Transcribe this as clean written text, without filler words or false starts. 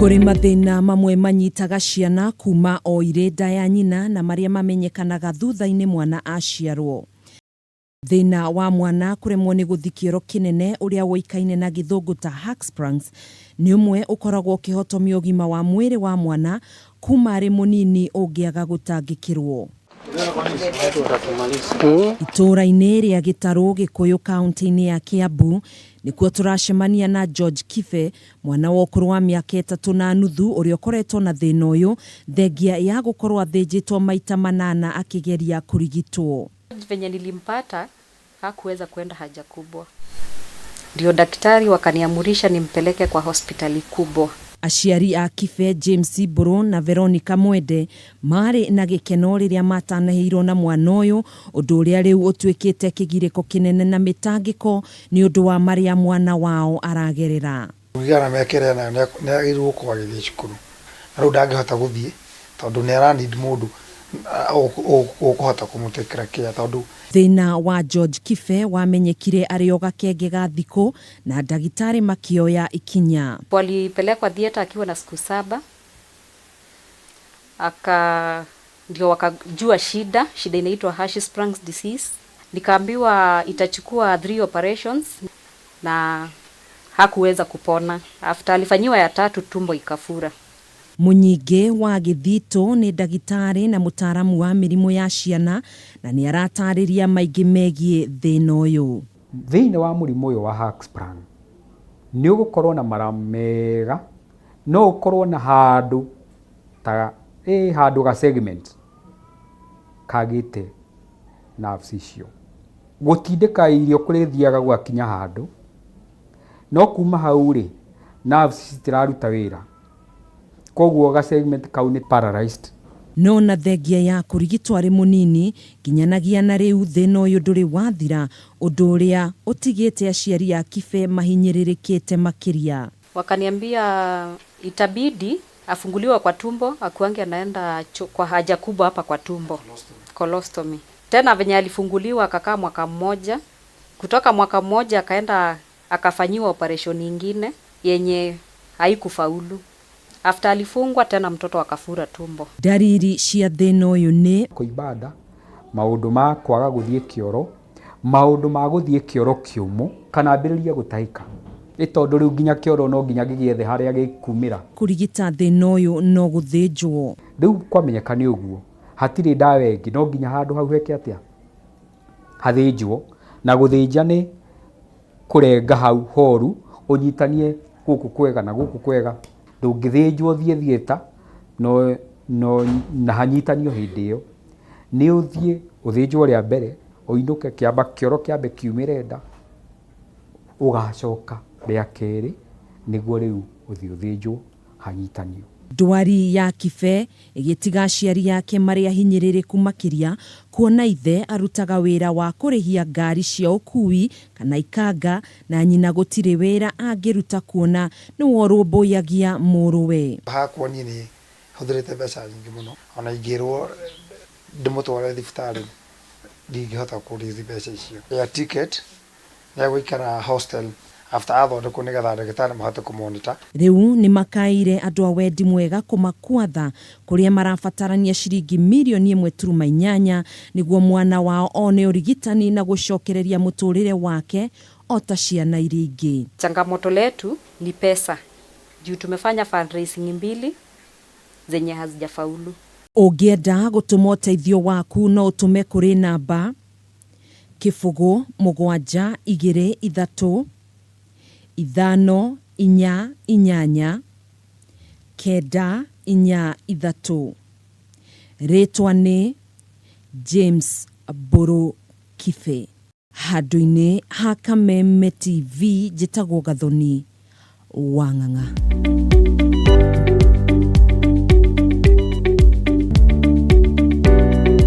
Kũrĩ mathĩna mamwe manyitaga ciana kuma o irĩ nda ya nyina na marĩa mamenyekanaga thutha-inĩ mwana aciarwo. Thĩna wa mwana kũremwo nĩ gũthi kĩoro kĩnene ũrĩa ũĩkaine na gĩthũngũ ta Hirschsprung's nĩ ũmwe ũkoragwo ũkĩhotomia ũgima wa mwĩrĩ wa mwana kuma arĩ mũnini ũngĩaga gũtangĩkĩrwo. Itũũra-inĩ rĩa Gĩtarũ Gĩkũyũ kaũntĩ-inĩ ya Kĩambu nĩkuo tũracemania na George Kibe, mwana wa ũkũrũ wa mĩaka ĩtatũ na nuthu ũrĩa ũkoretwo na thĩna ũyũ thengia ya gũkorwo athĩnjĩtwo maita manana akĩgeria kũrigitwo. Venye nilimpata hakuweza kwenda haja kubwa, ndio daktari wakaniamurisha nimpeleke kwa hospitali kubwa. Aciari a Kibe, James Mbũrũ na Veronica Mwende marĩ na gĩkeno rĩrĩa matanahĩirwo na mwana ũyũ, ũndũ ũrĩa rĩu ũtuĩkĩte kĩgirĩko kĩnene na mĩtangĩko nĩ ũndũ wa marĩa mwana wao aragerera. Kũringana na mĩaka ĩrĩa enayo nĩ agĩrĩirwo gũkorwo agĩthiĩ cukuru, na rĩu ndangĩhota gũthiĩ tondũ nĩ ara need mũndũ ũkũhota kũmũtĩkĩra care tondũ. Thĩna wa George Kibe wamenyekire arĩ o gakenge ga thikũ na ndagĩtarĩ makĩoya ikinya. Walipelekwa theatre akiwa na siku saba aka ndio wakajua shida shida inaitwa Hirschsprung's disease. Nikaambiwa itachukua 3 operations na hakuweza kupona. After alifanyiwa ya tatu tumbo ikafura. Mũnyingĩ wa Gĩthitũ nĩ ndagĩtarĩ na mũtaaramu wa mĩrimũ ya ciana na nĩ aratarĩria maingĩ megiĩ thĩna ũyũ. Thĩinĩ wa mũrimũ ũyũ wa Hirschsprung nĩ ũgũkorwo na mara mega, no ũkorwo na handũ ta handũ ga segment kagĩte nerves icio. Gũtindĩka irio kũrĩthiaga gũgakinya handũ, no kuma hau rĩ, nerves citiraruta wĩra, koguo ga segment kau nĩ paralyzed. No na thengia ya kũrigitwo arĩ mũnini nginyanagia na rĩu thĩna ũyũ ndũrĩ wathira, ũndũ ũrĩa ũtigĩte aciari a Kibe mahinyĩrĩrĩkĩte makĩria. Wakaniambia itabidi afunguliwe kwa tumbo, akuange anaenda kwa haja kubwa hapa kwa tumbo, colostomy. Tena venye alifunguliwa akakaa mwaka mmoja, kutoka mwaka mmoja akaenda akafanyiwa operation nyingine yenye haikufaulu. After alifungwa tena mtoto akafura tumbo. Ndariri cia thĩna ũyũ nĩ kũimba nda, maũndũ ma kwaga gũthiĩ kĩoro, maũndũ ma gũthiĩ kĩoro kĩũmũ, kana ambĩrĩrie gũtahĩka. Ĩ tondũ rĩu nginya kĩoro no nginya gĩgĩethe harĩa gĩkumĩra. Kũrigita thĩna ũyũ no gũthĩnjwo. Rĩu kwamenyeka nĩ ũguo, hatirĩ ndawa ĩngĩ, no nginya handũ hau heke atĩa? Hathĩnjwo. Na gũthĩnja nĩ kũrenga hau horu, ũnyitanie gũkũ kwega na gũkũ kwega. Ndũngĩthĩnjwo ũthiĩ theatre, no, no, na hanyitanio hĩndĩ ĩyo. Nĩ ũthiĩ ũthĩnjwo rĩa mbere, ũinũke kĩamba kĩoro kĩambe kiumĩre nda, ũgacoka rĩa kerĩ, nĩguo rĩu ũthiĩ ũthĩnjwo hanyitanio. Ndwari ya Kibe ĩgĩtiga aciari ake marĩ ahinyĩrĩrĩku makĩria kuona ithe arutaga wĩra wa kũrĩhia ngari cia ũkui kana ikanga na nyina gũtirĩ wĩra angĩruta kuona nĩwe ũrũmbũyagia mũrũwe. Hakwa niĩ nĩ hũthĩrĩte mbeca nyingĩ mũno, ona ingĩrwo ndĩmũtware thibitarĩ ndingĩhota kũrĩthi mbeca icio. Ya ticket nĩ egũikara hostel after athondekwo nĩgetha ndagĩtarĩ mahote kũmonitor. Rĩu nĩ makaĩire andũ a wendi mwega kũmakuatha kũrĩa marabatarania ciringi mirioni ĩmwe turuma inyanya nĩguo mwana wao one ũrigitani na gũcokereria mũtũrĩre wake o ta ciana iria ingĩ. Changamoto letu ni pesa, juu tumefanya fundraising mbili zenye hazijafaulu. Ũngĩenda gũtũma ũteithio waku no ũtũme kũrĩ namba 0 7 2 3 5 4 8 9 4 3. Rĩtwa nĩ James Mbũrũ Kibe. Handũ-inĩ ha Kameme TV njĩtagwo Gathoni wa Ng'ang'a.